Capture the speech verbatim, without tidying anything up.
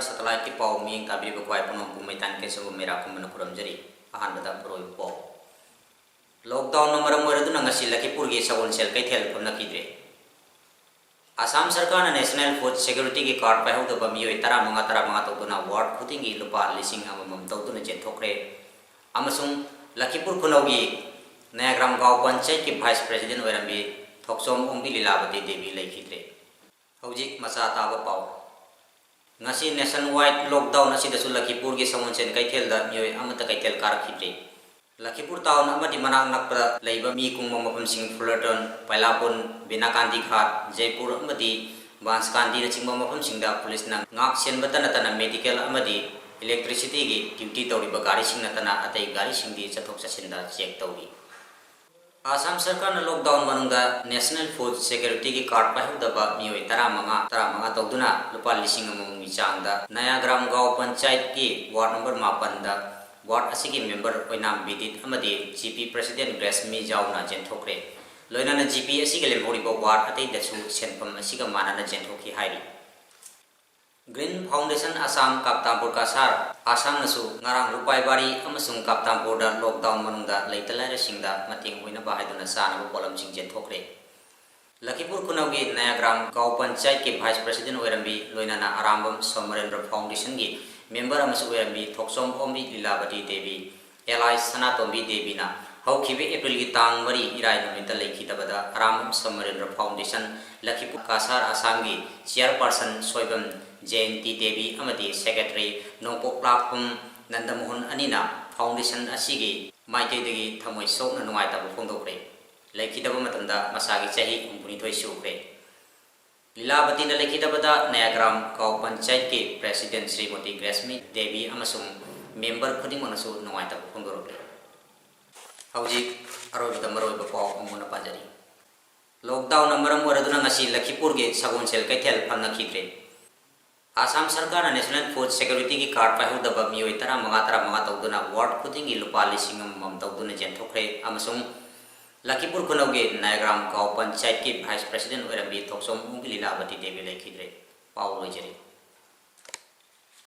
Satellite-ꯀꯤ ꯄꯥꯎ ꯃꯤꯠꯌꯦꯡ ꯇꯥꯕꯤꯔꯤꯕ ꯈ꯭ꯋꯥꯏ ꯄꯨꯝꯅꯃꯛꯄꯨ ꯃꯩꯇꯥꯟ ꯀꯦꯁꯟꯕꯨ ꯃꯦꯔꯥ ꯀꯨꯝꯕꯅ ꯈꯨꯔꯨꯝꯖꯔꯤ꯫ ꯑꯍꯥꯟꯕꯗ ꯃꯔꯨꯑꯣꯏꯕ ꯄꯥꯎ꯫ Lockdown-ꯅ ꯃꯔꯝ ꯑꯣꯏꯔꯗꯨꯅ ꯉꯁꯤ ꯂꯈꯤꯄꯨꯔꯒꯤ ꯁꯒꯣꯜꯁꯦꯜ ꯀꯩꯊꯦꯜ ꯐꯝꯅꯈꯤꯗ꯭ꯔꯦ꯫ ꯑꯁꯥꯝ ꯁꯔꯀꯥꯔꯅ National Food Security-ꯒꯤ card ꯄꯥꯏꯍꯧꯗꯕ ꯃꯤꯑꯣꯏ ꯇꯔꯥꯃꯉꯥ, ꯇꯔꯥꯃꯉꯥ ꯇꯧꯗꯨꯅ ward ꯈꯨꯗꯤꯡꯒꯤ ꯂꯨꯄꯥ ꯂꯤꯁꯤꯡ ꯑꯃꯃꯝ ꯇꯧꯗꯨꯅ ꯆꯦꯟꯊꯣꯛꯈ꯭ꯔꯦ꯫ ꯑꯃꯁꯨꯡ ꯂꯈꯤꯄꯨꯔ ꯈꯨꯅꯧꯒꯤ ꯅꯌꯥꯒ꯭ꯔꯥꯝ ꯒꯥꯎ ꯄꯟꯆꯥꯌꯠꯀꯤ Vice President ꯑꯣꯏꯔꯝꯕꯤ ꯊꯣꯛꯆꯣꯝ ꯑꯣꯡꯕꯤ ꯂꯤꯂꯥꯕꯇꯤ ꯗꯦꯕꯤ ꯂꯩꯈꯤꯗ꯭ꯔꯦ꯫ ꯍꯧꯖꯤꯛ ꯃꯆꯥ ꯇꯥꯕ ꯄꯥꯎ꯫ ꯉꯁꯤ nationwide lockdown ꯑꯁꯤꯗꯁꯨ ꯂꯈꯤꯄꯨꯔꯒꯤ ꯁꯒꯣꯜꯁꯦꯜ ꯀꯩꯊꯦꯜꯗ ꯃꯤꯑꯣꯏ ꯑꯃꯠꯇ ꯀꯩꯊꯦꯜ ꯀꯥꯔꯛꯈꯤꯗ꯭ꯔꯦ꯫ ꯂꯈꯤꯄꯨꯔ town ꯑꯃꯗꯤ ꯃꯅꯥꯛ ꯅꯛꯄꯗ ꯂꯩꯕ ꯃꯤ ꯀꯨꯡꯕ ꯃꯐꯝꯁꯤꯡ ꯐꯨꯂꯔꯇꯟ, ꯄꯥꯏꯂꯥꯄꯨꯟ, ꯕꯤꯅꯥꯀꯥꯟꯗꯤ ꯘꯥꯠ, ꯖꯩꯄꯨꯔ ꯑꯃꯗꯤ ꯕꯥꯟꯁꯀꯥꯟꯗꯤꯅꯆꯤꯡꯕ ꯃꯐꯝꯁꯤꯡꯗ ꯄꯨꯂꯤꯁꯅ ꯉꯥꯛ ꯁꯦꯟꯕꯇ ꯅꯠꯇꯅ medical ꯑꯃꯗꯤ electricity-ꯒꯤ duty ꯇꯧꯔꯤꯕ ꯒꯥꯔꯤꯁꯤꯡ ꯅꯠꯇꯅ ꯑꯇꯩ ꯒꯥꯔꯤꯁꯤꯡꯗꯤ ꯆꯠꯊꯣꯛ ꯆꯠꯁꯤꯟꯗ check ꯇꯧꯔꯤ꯫ ꯑꯁꯥꯝ ꯁꯔꯀꯥꯔꯅ lockdown ꯃꯅꯨꯡꯗ National Food Security-ꯒꯤ card ꯄꯥꯏꯍꯧꯗꯕ ꯃꯤꯑꯣꯏ ꯇꯔꯥꯃꯉꯥ, ꯇꯔꯥꯃꯉꯥ ꯇꯧꯗꯨꯅ ꯂꯨꯄꯥ ꯂꯤꯁꯤꯡ ꯑꯃꯃꯝꯒꯤ ꯆꯥꯡꯗ ꯅꯌꯥꯒ꯭ꯔꯥꯝ ꯒꯥꯎ ꯄꯟꯆꯥꯌꯠꯀꯤ ward number ꯃꯥꯄꯟꯗ ward ꯑꯁꯤꯒꯤ member ꯑꯣꯏꯅꯥꯝ ꯕꯤꯗꯤꯠ ꯑꯃꯗꯤ G P president ꯒ꯭ꯔꯦꯁꯃꯤ ꯖꯥꯎꯅ ꯆꯦꯟꯊꯣꯛꯈ꯭ꯔꯦ꯫ ꯂꯣꯏꯅꯅ G P ꯑꯁꯤꯒ ꯂꯦꯝꯍꯧꯔꯤꯕ ward ꯑꯇꯩꯗꯁꯨ ꯁꯦꯟꯐꯝ ꯑꯁꯤꯒ ꯃꯥꯟꯅꯅ ꯆꯦꯟꯊꯣꯛꯈꯤ ꯍꯥꯏꯔꯤ꯫ Green Foundation Assam, ꯀꯥꯞꯇꯥꯝꯄꯨꯔ ꯀꯁꯥꯔ ꯑꯁꯥꯝꯅꯁꯨ ꯉꯔꯥꯡ ꯔꯨꯄꯥꯏꯕꯥꯔꯤ ꯑꯃꯁꯨꯡ ꯀꯥꯞꯇꯥꯝꯄꯨꯔꯗ lockdown ꯃꯅꯨꯡꯗ ꯂꯩꯇ ꯂꯥꯏꯔꯁꯤꯡꯗ ꯃꯇꯦꯡ ꯑꯣꯏꯅꯕ ꯍꯥꯏꯗꯨꯅ ꯆꯥꯅꯕ ꯄꯣꯠꯂꯝꯁꯤꯡ ꯆꯦꯟꯊꯣꯛꯈ꯭ꯔꯦ꯫ ꯂꯈꯤꯄꯨꯔ ꯈꯨꯅꯧꯒꯤ ꯅꯌꯥꯒ꯭ꯔꯥꯝ ꯒꯥꯎ ꯄꯟꯆꯥꯌꯠꯀꯤ Vice President ꯑꯣꯏꯔꯝꯕꯤ ꯂꯣꯏꯅꯅ ꯑꯔꯥꯝꯕꯝ ꯁꯣꯃꯔꯦꯟꯗ꯭ꯔ Foundation-ꯒꯤ member ꯑꯃꯁꯨ ꯑꯣꯏꯔꯝꯕꯤ ꯊꯣꯛꯆꯣꯝ ꯑꯣꯝꯕꯤ ꯂꯤꯂꯥꯕꯇꯤ ꯗꯦꯕꯤ, alias ꯁꯅꯥꯇꯣꯝꯕꯤ ꯗꯦꯕꯤꯅ ꯍꯧꯈꯤꯕ April-ꯒꯤ ꯇꯥꯡ ꯃꯔꯤ ꯏꯔꯥꯏ ꯅꯨꯃꯤꯠꯇ ꯂꯩꯈꯤꯗꯕꯗ ꯑꯔꯥꯝꯕꯝ ꯁꯣꯃꯔꯦꯟꯗ꯭ꯔ Foundation, ꯂꯈꯤꯄꯨꯔ ꯀꯁꯥꯔ ꯑꯁꯥꯝꯒꯤ chairperson ꯁꯣꯏꯕꯝ ꯖꯌꯟꯇꯤ ꯗꯦꯕꯤ ꯑꯃꯗꯤ secretary ꯅꯣꯡꯄꯣꯛꯂꯥꯛꯄꯝ ꯅꯟꯗꯃꯣꯍꯟ ꯑꯅꯤꯅ foundation ꯑꯁꯤꯒꯤ ꯃꯥꯏꯀꯩꯗꯒꯤ ꯊꯃꯣꯏ ꯁꯣꯛꯅ ꯅꯨꯡꯉꯥꯏꯇꯕ ꯐꯣꯡꯗꯣꯛꯈ꯭ꯔꯦ꯫ ꯂꯩꯈꯤꯗꯕ ꯃꯇꯝꯗ ꯃꯁꯥꯒꯤ ꯆꯍꯤ ꯍꯨꯝꯐꯨꯅꯤꯊꯣꯏ ꯁꯨꯈ꯭ꯔꯦ꯫ ꯂꯤꯂꯥꯕꯇꯤꯅ ꯂꯩꯈꯤꯗꯕꯗ ꯅꯌꯥꯒ꯭ꯔꯥꯝ ꯒꯥꯎ ꯄꯟꯆꯥꯌꯠꯀꯤ President ꯁ꯭ꯔꯤꯃꯇꯤ ꯒ꯭ꯔꯦꯁꯃꯤ ꯗꯦꯕꯤ ꯑꯃꯁꯨꯡ member ꯈꯨꯗꯤꯡꯃꯛꯅꯁꯨ ꯅꯨꯡꯉꯥꯏꯇꯕ ꯐꯣꯡꯗꯣꯔꯛꯂꯤ꯫ ꯍꯧꯖꯤꯛ ꯑꯔꯣꯏꯕꯗ ꯃꯔꯨꯑꯣꯏꯕ ꯄꯥꯎ ꯑꯃꯨꯛ ꯍꯟꯅ ꯄꯥꯖꯔꯤ꯫ Lockdown-ꯅ ꯃꯔꯝ ꯑꯣꯏꯔꯗꯨꯅ ꯉꯁꯤ ꯂꯈꯤꯄꯨꯔꯒꯤ ꯁꯒꯣꯜꯁꯦꯜ ꯀꯩꯊꯦꯜ ꯐꯝꯅꯈꯤꯗ꯭ꯔꯦ꯫ ꯑꯁꯥꯝ ꯁꯔꯀꯥꯔꯅ National Food Security-ꯒꯤ card ꯄꯥꯏꯍꯧꯗꯕ ꯃꯤꯑꯣꯏ ꯇꯔꯥꯃꯉꯥ, ꯇꯔꯥꯃꯉꯥ ꯇꯧꯗꯨꯅ ward ꯈꯨꯗꯤꯡꯒꯤ ꯂꯨꯄꯥ ꯂꯤꯁꯤꯡ ꯑꯃꯃꯝ ꯇꯧꯗꯨꯅ ꯆꯦꯟꯊꯣꯛꯈ꯭ꯔꯦ ꯑꯃꯁꯨꯡ ꯂꯈꯤꯄꯨꯔ ꯈꯨꯅꯧꯒꯤ ꯅꯥꯏꯒ꯭ꯔꯥꯝ ꯒꯥꯎ ꯄꯟꯆꯥꯌꯠꯀꯤ Vice President ꯑꯣꯏꯔꯝꯕꯤ ꯊꯣꯛꯆꯣꯝ ꯑꯣꯡꯕꯤ ꯂꯤꯂꯥꯕꯇꯤ ꯗꯦꯕꯤ ꯂꯩꯈꯤꯗ꯭ꯔꯦ꯫ ꯄꯥꯎ ꯂꯣꯏꯖꯔꯦ꯫